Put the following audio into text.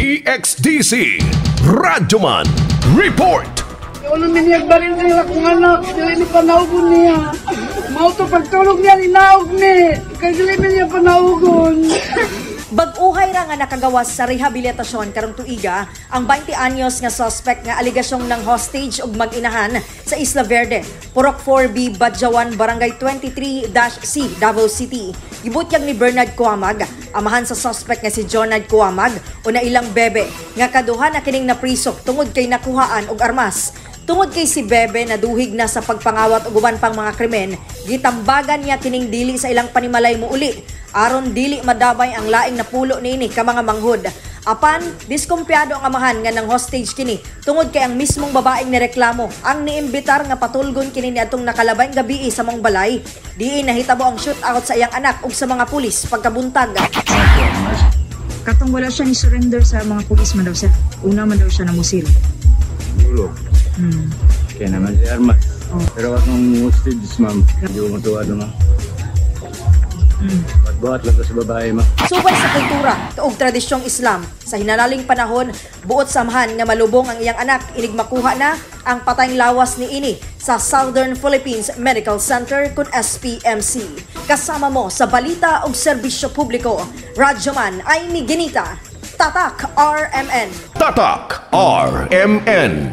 DXDC Radyoman Report. Wala miniyag baril nila kung anak, dili ni panaugon niya. Mao to pagtulog niya, ninaog ni. Kay dili mi niya panaugon. Bag-uhay ra nga nakagawas sa rehabilitasyon karong tuiga ang 20 anyos nga suspect nga aligasyong ng hostage ug mag-inahan sa Isla Verde, Purok 4B, Badjawan, Barangay 23-C, Davao City. Gibutyag ni Bernard Kuamag, amahan sa suspect nga si Jonard Kuamag o na ilang bebe, nga kaduha na kining napriso tungod kay nakuhaan og armas. Tungod kay si Bebe naduhig na sa pagpangawat ug uban pang mga krimen, gitambagan niya kining dili sa ilang panimalay muuli aron dili madabay ang laing napulo niini ka mga manghod. Apan diskumpiyado ang amahan nga nang hostage kini tungod kay ang mismong babaeng nireklamo ang niimbitar nga patulgon kini niadtong nakalabayng gabi sa mong balay. Diin nahitabo ang shootout sa iyang anak ug sa mga pulis pagkabuntag. Katong wala siya ni surrender sa mga pulis man daw sir. Una man daw siya namusil. Ulo. Kaya naman si Armas. Oh. Pero katong hostage, ma'am, hindi ko matuwa doon, ma'am. Buhat lang to sa babae, ma'am. Subay sa kultura ug tradisyong Islam, sa hinalaling panahon, buot samhan nga malubong ang iyang anak inig makuha na ang patayng lawas ni ini sa Southern Philippines Medical Center kun SPMC. Kasama mo sa balita ug serbisyo publiko, Radyoman Aimee Ginita, Tatak RMN. Tatak RMN.